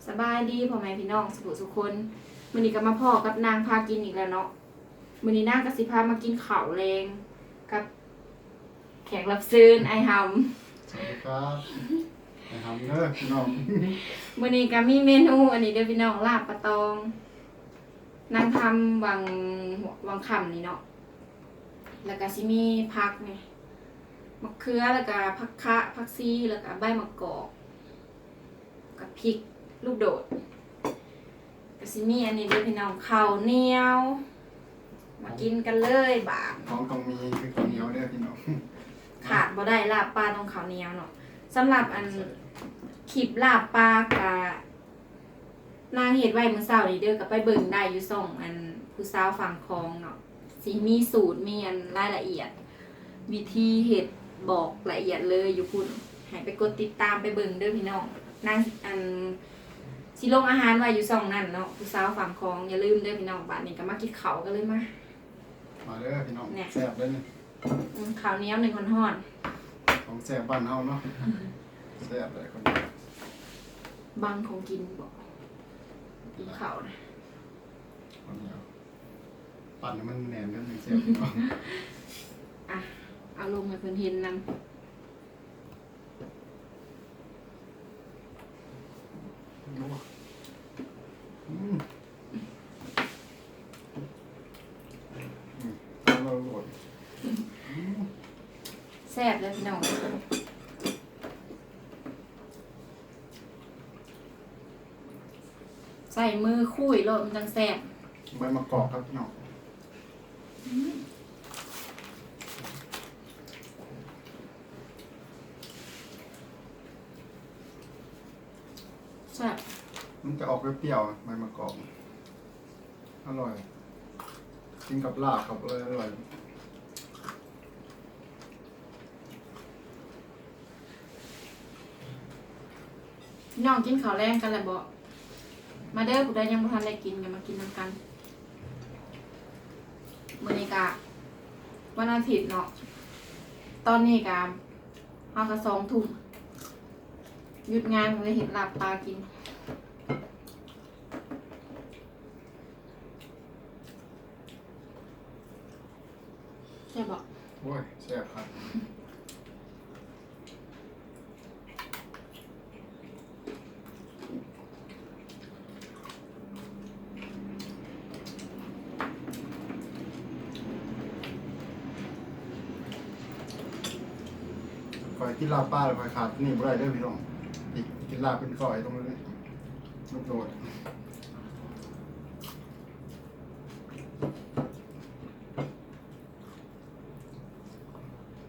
ສະບາຍດີພໍ່ແມ່ພີ່ນ້ອງສູ່ຜູ້ສູ່ຄົນ, ມື້ນີ້ກໍມາພໍ້ກັບນາງພາກິນອີກແລ້ວເນາະ. ມື້ນີ້ນາງກໍຊິພາມາກິນເຂົ້າແລງກັບແຂກຮັບເຊີນອ້າຍຫຳ. ສະຫວັດດີຄັບ ອ້າຍຫຳເດີພີ່ນ້ອງ. ມື້ນີ້ກໍມີເມນູອັນນີ້ເດີພີ່ນ້ອງ, ລາບປາຕອງ ນາງທຳຫວ່າງ ຫວ່າງຄ່ຳນີ້ເນາະ. ແລ້ວກໍຊິມີຜັກນີ້ ໝາກເຂືອ ແລ້ວກໍຜັກຄະ ຜັກຊີ ແລ້ວກໍໃບໝາກກອກ ກັບພິກລູກໂດດ. ກໍຊິມີອັນນີ້ເດີພີ່ນ້ອງ ເຂົ້າໜຽວ ມາກິນກັນເລີຍບາດ. ຂອງຕ້ອງມີຄືເຂົ້າໜຽວເດີພີ່ນ້ອງ, ຂາດບໍ່ໄດ້ ລາບປາຕ້ອງເຂົ້າໜຽວເນາະ. ສຳລັບອັນ ຄລິບລາບປາກະ ນາງເຮັດໄວ້ມື້ເຊົ້ານີ້ເດີ, ກໍໄປເບິ່ງໄດ້ຢູ່ຊ່ອງອັນຜູ້ສາວຝັ່ງຂອງເນາະ, ຊິມີສູດ ມີອັນລາຍລະອຽດ ວິທີເຮັດ ບອກລະອຽດເລີຍຢູ່ພຸ້ນ. ໃຫ້ໄປກົດຕິດຕາມໄປເບິ່ງເດີພີ່ນ້ອງ. ນາງ ອັນ ຊິລົງອາຫານໄວ້ຢູ່ຊ່ອງນັ້ນເນາະ ຜູ້ສາວຝັ່ງຂອງ. ຢ່າລືມເດີພີ່ນ້ອງ. ບາດນີ້ກໍມາກິນເຂົ້າກັນເລີຍ ມາ ມາເດີພີ່ນ້ອງ. ແນ່ ແຊບເດີນີ້. ອືມ ເຂົ້າໜຽວໜຶ້ງຮ້ອນໆ ຂອງແຊບບ້ານເຮົາເນາະ. ແຊບເລີຍ ເຂົ້າໜຽວ ບັງຂອງກິນບໍ? ກິນເຂົ້ານະ ເຂົ້າໜຽວ ປັ້ນໃຫ້ມັນແໜ້ນກັນຈັ່ງແຊບ. ອ່ະ ເອົາລົງໃຫ້ເພິ່ນເຫັນນຳ. ອືມ ອືມ ແຊບເດີພີ່ນ້ອງ, ໃຊ້ມືຂູດໂລດ ມັນຈັ່ງແຊບ. ໃບມະກອກຄັບພີ່ນ້ອງ. ອືມ ແຊບ ມັນຈະອອກປຽວໆ ໃບມະກອກ ອະຮ່ອຍ ກິນກັບລາບກັບອະໄລອະຮ່ອຍ. ນ້ອງກິນເຂົ້າແລງກັນແລ້ວບໍ? ມາເດີ ຜູ້ໃດຍັງບໍ່ທັນໄດ້ກິນກໍມາກິນນຳກັນ. ມື້ນີ້ກະວັນອາທິດເນາະ, ຕອນນີ້ກະ ເຮົາກໍສອງທຸ່ມ ຢຸດງານກໍເລີຍເຮັດລາບປາກິນ. ແຊບບໍ່? ໂອ້ຍ ແຊບຄັກ. ຂ້ອຍກິນລາບປາແລ້ວ ຂ້ອຍຂາດນີ້ບໍ່ໄດ້ເດີພີ່ນ້ອງ. ກິນ ກິນລາບເປັນຂ້ອຍຕ້ອງໄດ້ລູກໂດດ.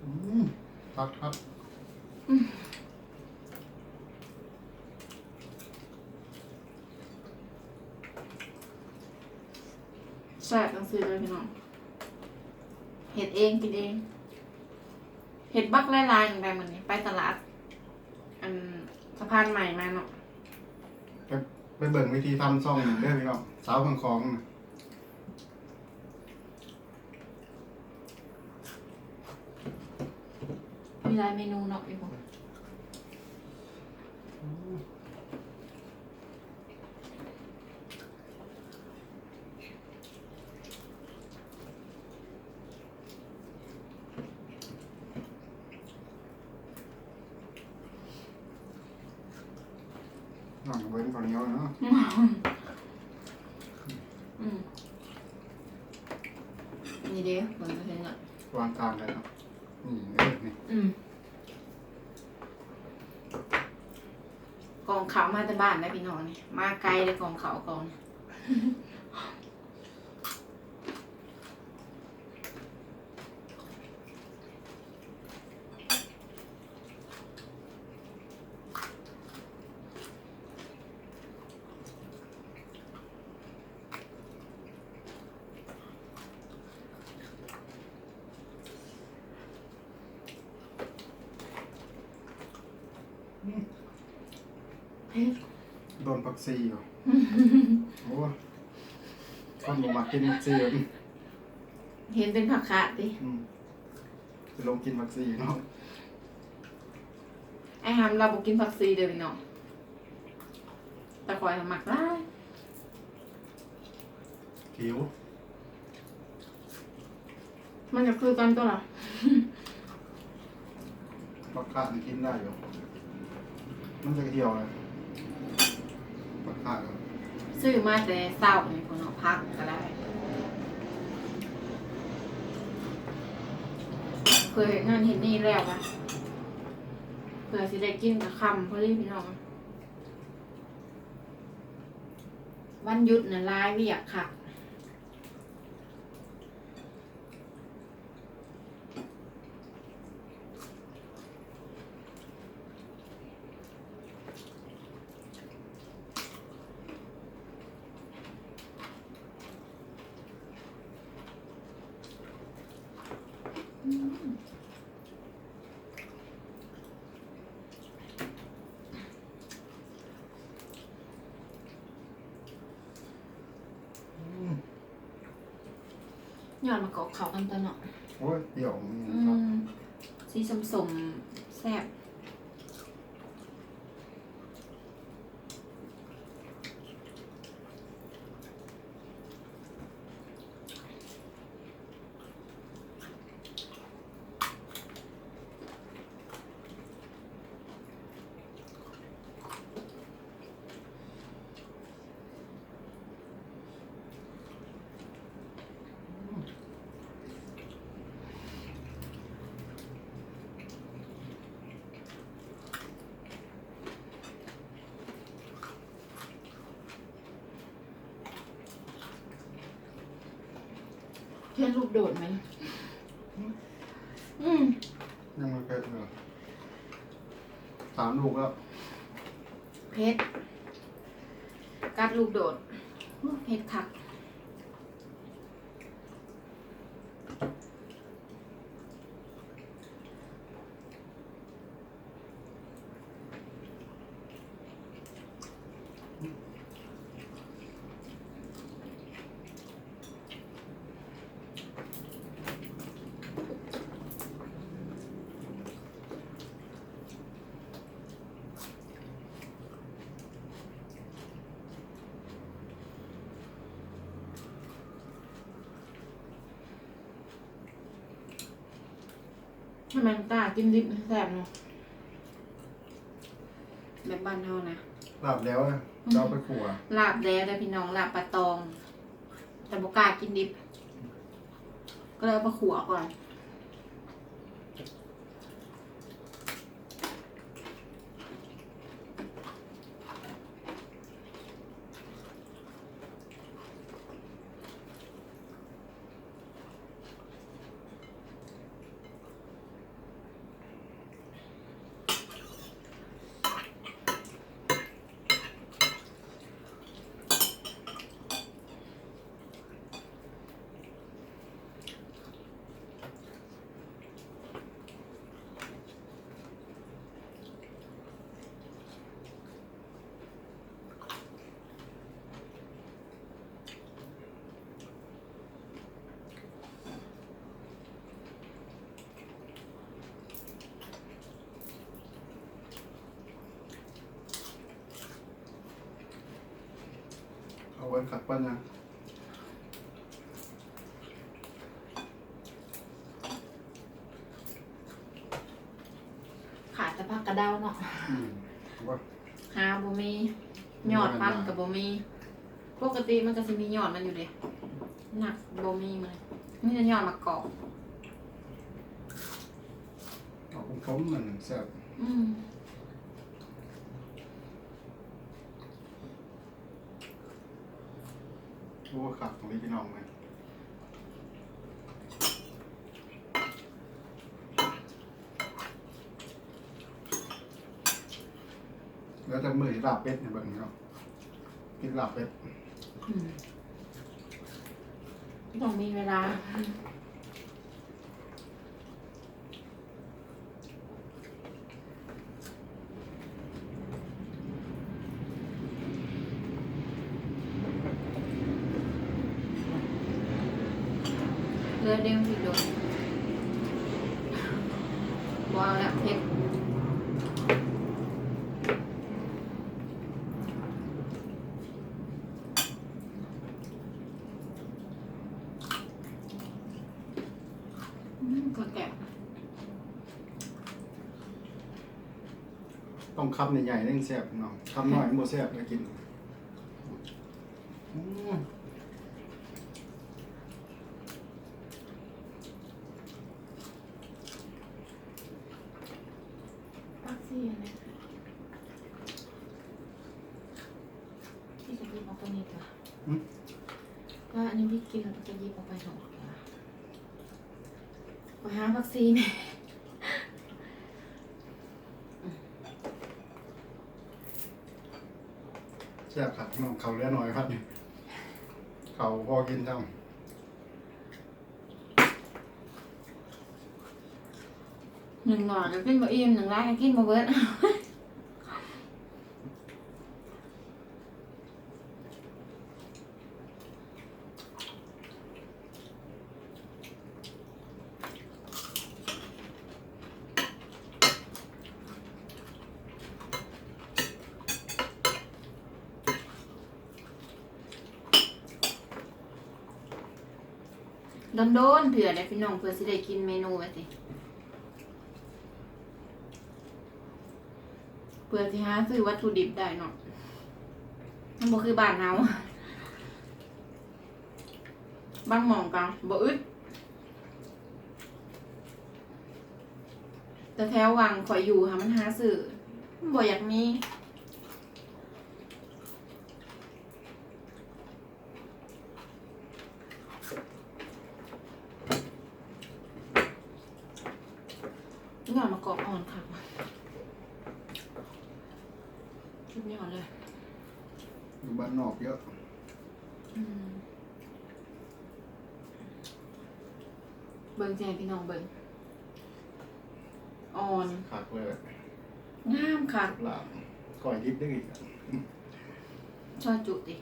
ອືມ ຄັກໆ. ອືມ ແຊບຈັ່ງຊີ້ເລີຍພີ່ນ້ອງ, ເຮັດເອງກິນເອງ. ເຮັດບັກຫຼາຍໆ ຈັ່ງໃດມື້ນີ້ ໄປຕະຫຼາດ ອັນ ສະພານໃໝ່ມາເນາະ. ໄປ ໄປເບິ່ງວິທີທຳຊ່ອງໜຶ່ງເດີພີ່ນ້ອງ ສາວເມືອງຂອງ. ມີຫຼາຍເມນູເນາະ ຢູ່ພຸ້ນ. ນ້ອງເບິ່ງເຂົ້າໜຽວເນາະ. ອືມ ນີ້ເດ້ ເບິ່ງເຫັນລະ ວາງກາງໄດ້ເນາະ. ນີ້ເດ້ ນີ້ ອືມ ກອງເຂົ້າມາແຕ່ບ້ານໄດ໋ພີ່ນ້ອງ, ນີ້ມາໄກເດ້ ກອງເຂົ້າກອງນີ້. ອືມ ເຜັດ ໂດນຜັກຊີຢູ່. ໂອ້ຍ ຄົນບໍ່ມັກກິນຜັກຊີ. ເຫັນເປັນຜັກຄະຕິ? ອືມ ໄປລົງກິນຜັກຊີເນາະ. ອ້າຍຫຳລາວບໍ່ກິນຜັກຊີເດີພີ່ນ້ອງ, ແຕ່ ຂ້ອຍມັກຫຼາຍ ຫິວ ມັນກໍຄືກັນຕົວະ ຜັກຄາດນີ້ກິນໄດ້ຢູ່ ມັນຈະຫ່ຽວເລີຍ ຜັກຄາດ ຊື້ມາແຕ່ເຊົ້ານີ້ພຸ້ນເນາະ ຜັກກໍໄດ້ ເພື່ອເຮັດນັ້ນເຮັດນີ້ແລ້ວກະ ເພື່ອຊິໄດ້ກິນກະຄ່ຳພໍດີພີ່ນ້ອງ. ວັນຢຸດນະຫຼາຍວຽກຄັກ. ອືມ ຍອດມະກອກເຂົ້າກັນຕົວະເນາະ ໂອ້ຍ ປ່ຽວ ອືມ ອືມ ສີສົ້ມໆ ແຊບ. ເຫັນລູກໂດດໄໝ? ອືມ ຍັງບໍ່ເຜັດເລີຍ ສາມລູກແລ້ວ ເຜັດ ກັດລູກໂດດ ໂອ້ ເຜັດຄັກ. ແມ່ນຕາ ກິນດິບແຊບເນາະ ແບບບ້ານເຮົານະ ລາບແລ້ວນະ ອືມ ເຈົ້າໄປຂົ້ວ ລາບແລ້ວເດີພີ່ນ້ອງ ລາບປາຕອງ ແຕ່ບໍ່ກ້າກິນດິບ ກໍເລີຍເອົາໄປຂົ້ວກ່ອນ. ເອົາໄວ້ຄັກປານນະ ຂາດແຕ່ຜັກກະເດົາເນາະ ອືມ ຫາບໍ່ມີ ຍອດມັນກໍບໍ່ມີ ປົກກະຕິມັນກໍຊິມີຍອດມັນຢູ່ເດ ນັກບໍ່ມີ ມື້ນີ້ມີແຕ່ຍອດໝາກກອກ ອອກຂົມໆ ມັນແຊບ ອືມ. ໂອ້ ຄັກອີ່ຫຼີພີ່ນ້ອງເອີຍ ແລ້ວຈັກມື້ຊິລາບເປັດໃຫ້ເບິ່ງເນາະ ກິນລາບເປັດ ອືມ ຕ້ອງມີເວລາ. ເຫຼືອເດ້ງທີ່ໂດນ ບໍ່ເອົາແລ້ວ ເຜັດ. ຕ້ອງຄຳໃຫຍ່ໆ ຈັ່ງແຊບເນາະ ຄຳນ້ອຍມັນບໍ່ແຊບ ແລ້ວກິນ ອືມ ຜັກຊີອັນນີ້ ທີ່ຈະກິນເອົາໂຕນີ້ຕົວະ ຫືມ ວ່າອັນນີ້ມີກິນແລ້ວກໍຈະຫຍິບເອົາໄປເນາະ ໄປຫາຜັກຊີແດ່. ແຊບຄັກເນາະ ເຂົ້າເຫຼືອໜ້ອຍພັດນີ້ ເຂົ້າພໍກິນຊ້ຳ ໜຶ່ງໜ້ອຍກໍກິນບໍ່ອີ່ມ ໜຶ່ງຫຼາຍກໍກິນບໍ່ເບິດ. ດົນໆເທື່ອເດ້ພີ່ນ້ອງ ເພື່ອຊິໄດ້ກິນເມນູແບບນີ້ ເພື່ອຊິຫາຊື້ວັດຖຸດິບໄດ້ເນາະ ມັນບໍ່ຄືບ້ານເຮົາ ບາງໝ່ອງກໍບໍ່ອຶດ ແຕ່ແຖວຫວ່າງຂ້ອຍຢູ່ຫັ້ນ ມັນຫາຊື້ບໍ່ຢາກມີ. ຍອດມະກອກອ່ອນຄັກ ສຸດຍອດເລີຍ ຢູ່ບ້ານນອກເຍາະ ອືມ ເບິ່ງຊິໃຫ້ພີ່ນ້ອງເບິ່ງ ອ່ອນຄັກເລີຍ ງາມຄັກ ລາບ ກ້ອຍດິບເດ້ ຊອຍຈຸຕິ.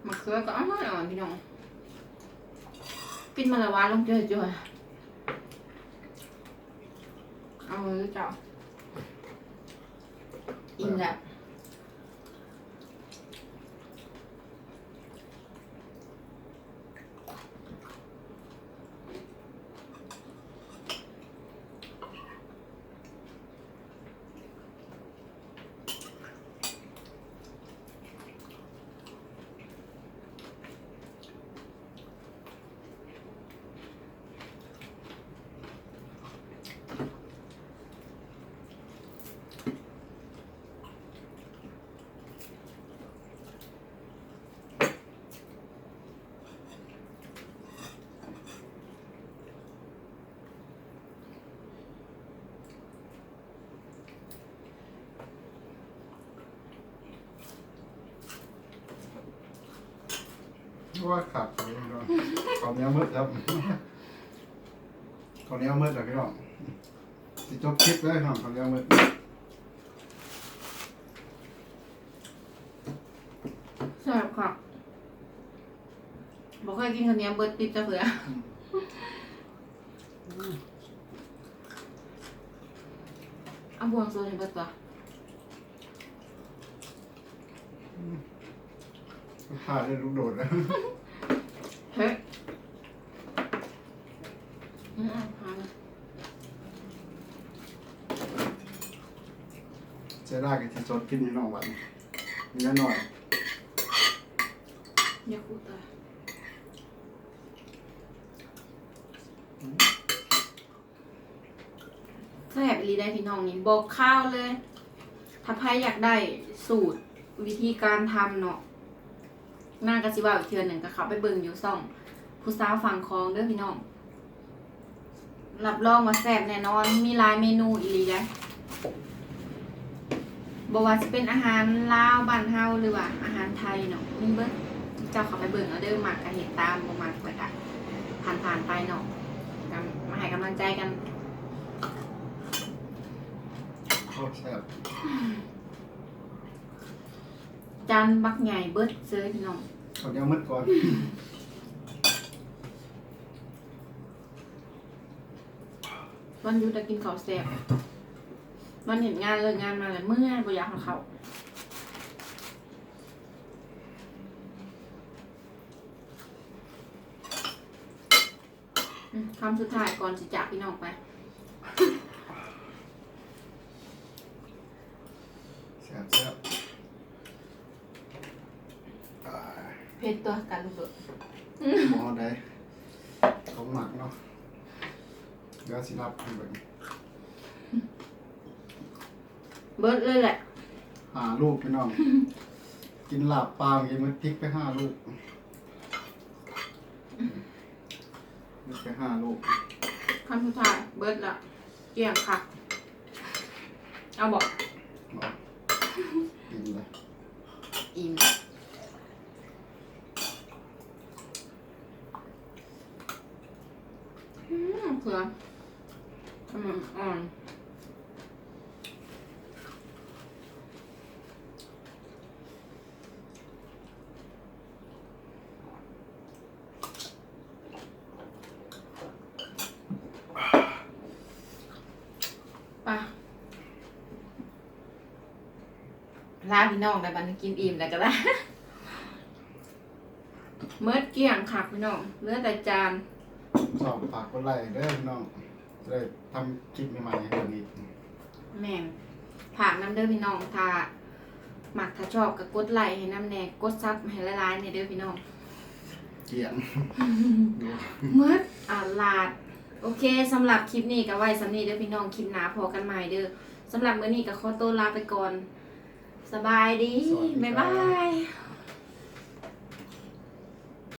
ມະເຂືອກໍອ່ອນໆ ພີ່ນ້ອງ ກິນມາລະຫວານລົງເຈື່ອໆ ເອົາເລີຍເຈົ້າ ອີ່ມແລ້ວ. ໂອ້ຍ ຄັກເລີຍເນາະ ເຂົ້າໜຽວໝົດແລ້ວ ເຂົ້າໜຽວໝົດແລ້ວພີ່ນ້ອງ ຊິຈົບຄລິບເລີຍເນາະ ເຂົ້າໜຽວໝົດ ແຊບຄັກ. ບໍ່ເຄີຍກິນເຂົ້າໜຽວເບິດຕິບຈັກເທື່ອ ອືມ ເອົາບ່ວງໂຊນໃຫ້ເບິດຕົວະ ອືມ ພາດໄດ້ລູກໂດດ ເຮັດ ອືມ ເສຍດາຍກໍຊິສົດກິນຢູ່ເນາະບັດນີ້ ເມຍນ້ອຍ ຢ່າຄູດຕາ ແຊບອີ່ຫຼີໄດ໋ພີ່ນ້ອງ ນີ້ບໍ່ຄາວເລີຍ. ຖ້າໃຜຢາກໄດ້ສູດວິທີການທຳເນາະ ນາງກໍຊິເວົ້າອີກເທື່ອໜຶ່ງ ກໍເຂົ້າໄປເບິ່ງຢູ່ຊ່ອງຜູ້ສາວຝັ່ງຂອງເດີພີ່ນ້ອງ. ຮັບຮອງວ່າແຊບແນ່ນອນ ມີຫຼາຍເມນູອີ່ຫຼີເດ ບໍ່ວ່າຊິເປັນອາຫານລາວບ້ານເຮົາ ຫຼືວ່າອາຫານໄທເນາະ ມີເບິດ. ເຈົ້າເຂົ້າໄປເບິ່ງເອົາເດີ ມັກກະເຮັດຕາມ ບໍ່ມັກລະກະຜ່ານໆໄປເນາະ ກະມາໃຫ້ກຳລັງໃຈກັນ. ໂອ້ ແຊບ. ຈານບັກໃຫຍ່ເບິດເຊີຍພີ່ນ້ອງ. ເຂົາຈະເອົາໝົດກ່ອນ. ວັນຢຸດລະກິນເຂົ້າແຊບ. ວັນເຮັດງານ ເລີກງານມາລະເມື່ອຍ ບໍ່ຢາກຫາເຂົ້າ. ອືມ ຄຳສຸດທ້າຍກ່ອນຊິຈາກພີ່ນ້ອງໄປ. ແຊບໆ. ອ່າ ເຜັດຕົວະກັນລູກໂດດ. ບໍ່ໄດ້ ຂອງມັກເນາະ. ດຽວຊິນັບໃຫ້ເບິ່ງ. ເບິດເລີຍແຫຼະ ຫ້າລູກພີ່ນ້ອງ. ກິນລາບປາເມື່ອກີ້ ໝົດພິກໄປຫ້າລູກ. ໝົດໄປຫ້າລູກ. ຄຳສຸດທ້າຍເບິດລະ ກ້ຽງຄັກ. ເອົາບໍ່? ບໍ່ ອີ່ມລະ ອີ່ມ. ອືມ ເຂືອ ອືມ ອ່ອນ. ໄປ ລາພີ່ນ້ອງໄດ້ບັດນີ້ ກິນອີ່ມແລ້ວກະລາ. ເໝິດກ້ຽງຄັກພີ່ນ້ອງ ເຫຼືອແຕ່ຈານ. ຊອບຝາກກົດໄລ້ເດີພີ່ນ້ອງ ຈະໄດ້ທຳຄລິບໃໝ່ໆໃຫ້ເບິ່ງອີກ. ແມ່ນ ຝາກນຳເດີພີ່ນ້ອງ ຖ້າມັກຖ້າຊອບກະກົດໄລ້ໃຫ້ນຳແດ່ ກົດຊັບໃຫ້ຫຼາຍໆແດ່ເດີພີ່ນ້ອງ. ກ້ຽງ ເໝິດອາລາດ. ໂອເຄ ສຳລັບຄລິບນີ້ກະໄວ້ສ່ຳນີ້ເດີພີ່ນ້ອງ ຄລິບໜ້າພໍ້ກັນໃໝ່ເດີ. ສຳລັບມື້ນີ້ກະຂໍໂຕລາໄປກ່ອນ. ສະບາຍດີ ສະຫວັດດີ ບາຍບາຍ.